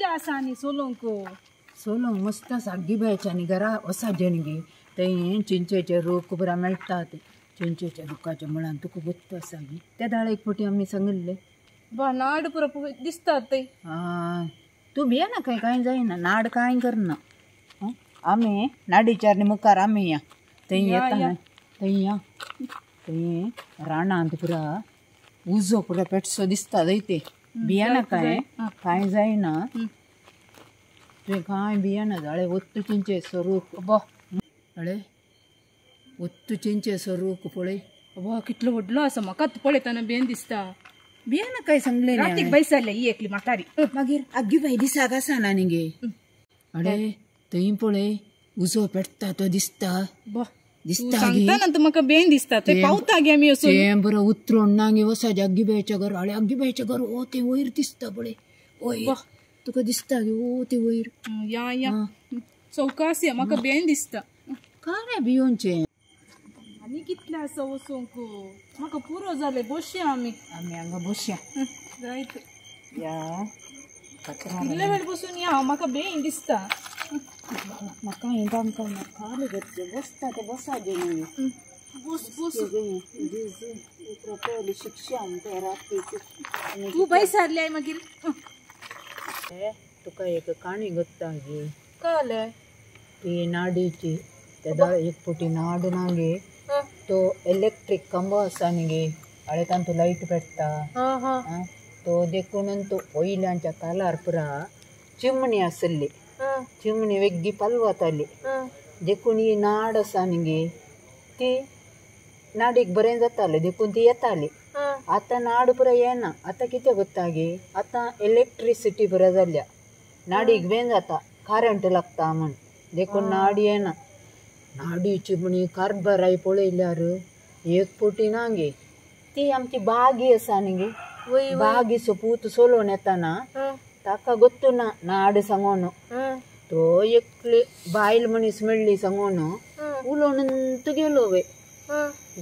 कितलें आसा आनी सोलोंक सोलोंक मस्त आसा आग्गी बायच्या आनी घरा वसाजें गे थंय चिंचेचे रूख पुरा मेळटा ते चिंचेच्या रुखाच्या मुळान तुका गोत्त आसा गे त्या दाळ एक फावटी आमी सांगिल्ले बा नाड पुरो दिसतात ते तूं भियेना कांय कांय जायना नाड कांय करना आमी नाडीच्या मुखार आमी या थंय येता थंय या थंय रानांत पुरा उजो पुरा पेटसो दिसता थंय ते भियेना कांय कांय जायना तुवें कांय भियेना जाळे वत्तू चिंचेचो रूख बा अळे वत्तू चिंचेचो रूख पळय वा कितलो व्हडलो आसा म्हाका पळयतना भियेन दिसता भियेना काय सांगलें रातीक बैसारले ही एकली म्हातारी मागीर आग्गी बाय दिसाक आसा ना न्ही गे अडे थंय पळय उजो पेटता तो दिसता दिसता सांगता ना म्हाका बेन दिसता ते पावता गे आमी वचून तें बरो उतरून ना गे वसाज आग्गी बायच्या घर अळे आग्गी बायच्या घर ओ तें वयर दिसता पळय वयर तुका दिसता गे ओ तें वयर या या चौकास या म्हाका बेन दिसता काय भियोनचें आनी कितलें आसा वचूंक म्हाका पुरो जालें बसया आमी आमी हांगा बसया जायत या इतले वेळ बसून या म्हाका बेन दिसता म्हाका हें तांकां खाली घेतलें बसता तें बसाजें न्ही बस बस पयली शिक्षा आमकां रातीक तूं बैसारली मागीर तुका एक काणी गोत्ता गे कळ्ळें ती नाडीची तेदा एक फावटी नाड ना गे तो इलेक्ट्रीक कंबो आसा न्ही गे अळे तांतू लायट पेट्टा तो देखून तो पयल्यांच्या कालार पुरा चिमणी आसली चिमणी वेग्गी पालवताली देखून ही नाड आसा न्ही गे ती नाडीक बरें जातालें देखून ती येताली आतां नाड पुरा येना आतां कितें करता गे आतां इलेक्ट्रिसिटी पुरा जाल्या नाडीक बेन जाता करंट लागता म्हण देखून नाड येना नाडी चिमणी कारबाराय पळयल्यार एक फावटी ना गे ती आमची बागी आसा न्ही गे बागी पूत सोलोवन येताना ताका गोत्तू ना नाड सांगोन तो एकली बायल मनीस मेळ्ळी सांगोन उलोवन गेलो वे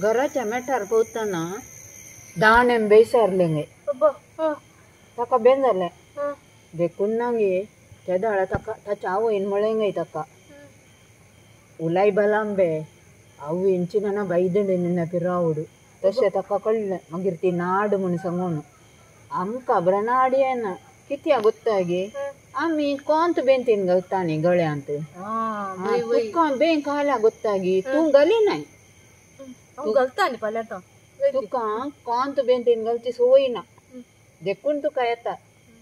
घराच्या मेटार पावतना दाणें बेसारलें गे ताका बेन जालें देखून ना गे त्या दाळा ताका ताच्या आवयन म्हळें गे ताका उलाय बलांबे आवयनची ना बायदंड निन्न पिरावड तशें ताका कळ्ळें मागीर ती नाड म्हूण सांगून आमकां बरें नाड येना कित्याक गोत्ता गे आमी कोंत बेंतीन घालता न्ही गळ्यांत तुका बें खाल्या गोत्ता गे तूं घाली नाय घालता न्ही फाल्यां आतां तुका कोंत बेंतीन घालची संवय ना देखून तुका येता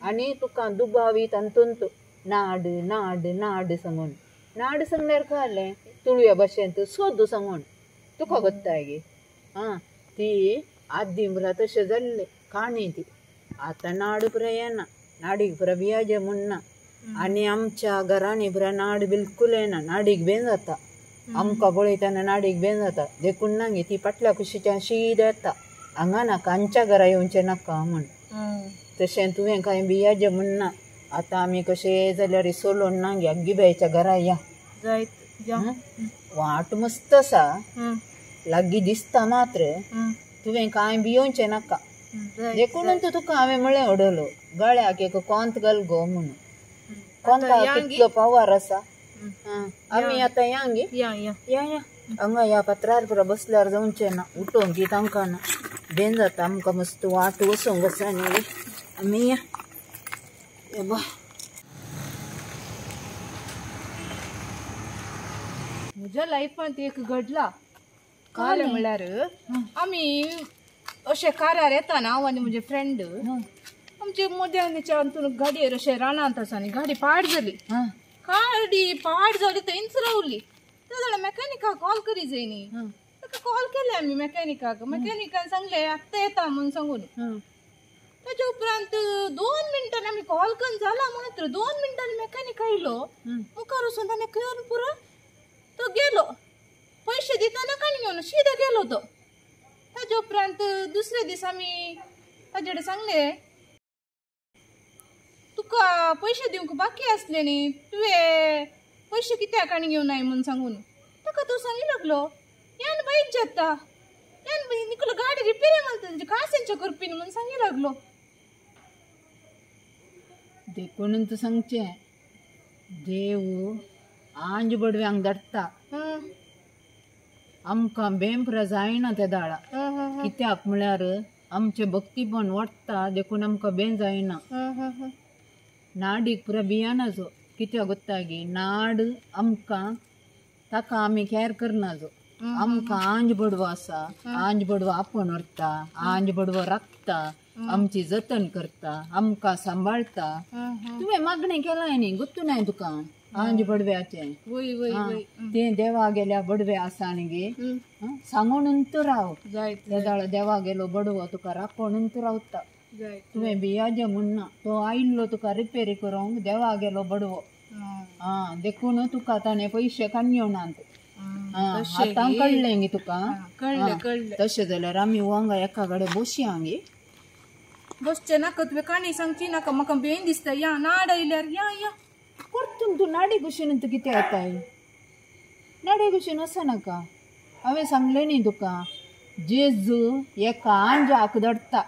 आनी तुका दुबावी तातूंत नाड नाड नाड सांगून नाड सांगल्यार कळ्ळें तुळव्या भाशेंत सोदू सांगून तुका गोत्ता गे आं ती आद्दी पुरा तशें जाल्लें काणी ती आतां नाड पुरा येना नाडीक पुरा भियाजें म्हूण ना आनी आमच्या घरांनी पुरा नाड बिलकूल येना नाडीक बेन जाता आमकां पळयतना नाडीक बेन जाता देखून ना गे ती फाटल्या कुशीच्यान शीद येता हांगा नाका आमच्या घरा येवचें नाका म्हूण तशें तुवें कांय भियाजें म्हूण ना आतां आमी कशें जाल्यार सोलोवन ना गे आग्गी बायच्या घरा या वाट मस्त आसा लागीं दिसता मात्र तुवें कांय भियोवचें नाका देखून तुका हांवें म्हळें उडयलो गळ्याक एक कोंत घाल गो म्हणून कोंताक कितलो पावर आसा आमी आतां या गे या या हांगा ह्या पत्रार पुरा बसल्यार जावचें ना उठोवंक की तांकां ना बेन जाता आमकां मस्त वाट वचोंक आसा न्ही आमी या बा म्हज्या लायफांत एक घडला काल म्हणल्यार आमी अशें कारार येता ना हांव आनी म्हजे फ्रेंड आमचे मद्याच्या अंतून गाडयेर अशें रानांत आसा न्ही गाडी पाड जाली गाडी पाड जाली थंयच रावली ते जाल्यार मॅकॅनिकाक कॉल करी जाय न्ही ताका कॉल केले आमी मॅकॅनिकाक मॅकॅनिकान सांगलें आत्तां येता म्हूण सांगून ताच्या उपरांत 2 मिनटांनी आमी कॉल करून जाला मात्र 2 मिनटांनी मॅकॅनिक आयलो मुखार वचून ताणें करून पुरो तो गेलो पयशे दितना काणी घेवन शिदा गेलो तो ताच्या उपरांत दुसरे दीस आमी ताजे कडेन सांगलें तुका पयशे दिवंक बाकी आसले न्ही तुवें पयशे कित्याक आनी घेवन I म्हूण सांगून ताका तो सांगी लागलो यान बायक जाता यान निकलो गाडी रिपेर घालता कांय करपी न्ही म्हूण सांगी लागलो। देखून तूं सांगचें देव आंज बडव्यांक धाडटा आमकां बेंप्र जायना ते दाळा कित्याक म्हळ्यार आमचें भक्तीपण वाडटा देखून आमकां बें जायना. नाडीक पुरा बियानाचो कित्याक गोत्ता गी नाड आमकां ताका आमी कॅर करनाजो. आमकां आंज बडवो आसा आंज बडवो आपोवन व्हरता आंज बडवो राखता आमची जतन करता आमकां सांबाळटा. तुवें मागणें केलां न्ही गोत्तू नाय तुका आंज बडव्याचें तें देवा गेल्या बडवे आसा न्ही गे सांगून तूं राव तेदाळ देवा गेलो बडवो तुका राखोवन तूं रावता. तुवें बियाजें म्हणना तो आयिल्लो तुका रिपेरी करूंक देवा गेलो बडवो आं देखून तुका ताणें पयशे काडून आतां कळ्ळें गे तुका. कळ्ळें तशें जाल्यार आमी वांगा एका कडेन बसया गे. बसचें नाका तुवें काणी सांगची नाका म्हाका बेन दिसता या नाड आयल्यार या या परतून तूं नाडी कुशीन तूं कितें येताय नाडे कुशीन वचनाका. हांवें सांगलें न्ही तुका जेजू एका आंजाक धाडटा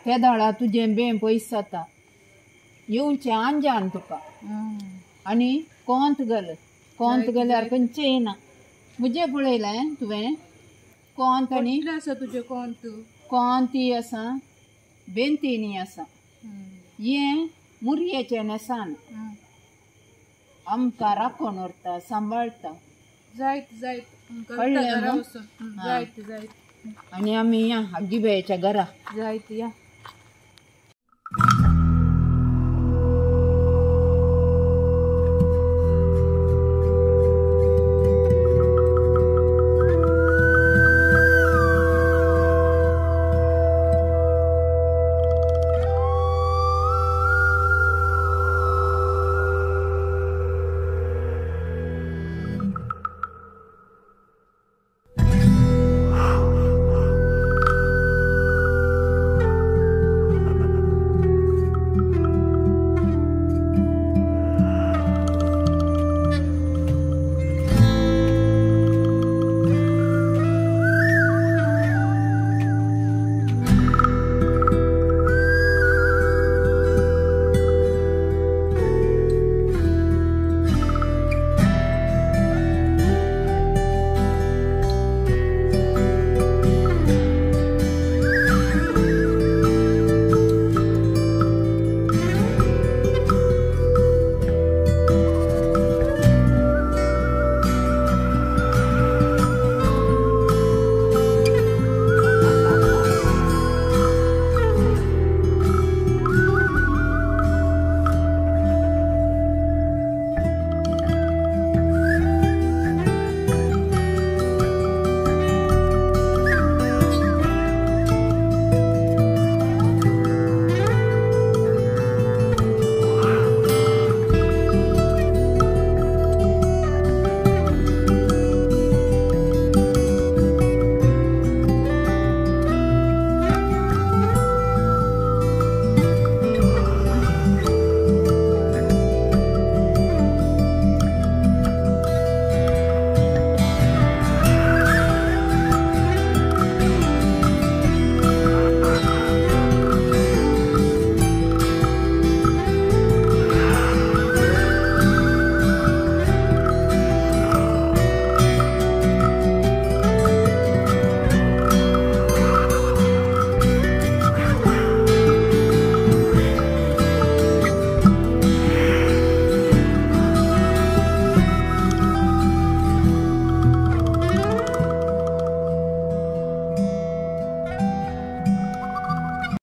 तेदाळा तुजें बें पयस जाता येवचें आंजान तुका. आनी कोंत घाल कोंत घाल्यार खंयचें येना. म्हजें पळयलें तुवें कोंत आनी आसा तुजें कोंत कोंती आसा बेंतीनी आसा हें मुरयेचें न्हेसान आमकां राखोवन व्हरता सांबाळटा. जायत जायत कळ्ळें जायत जायत. आनी आमी या आगीबायेच्या घरा जायत या.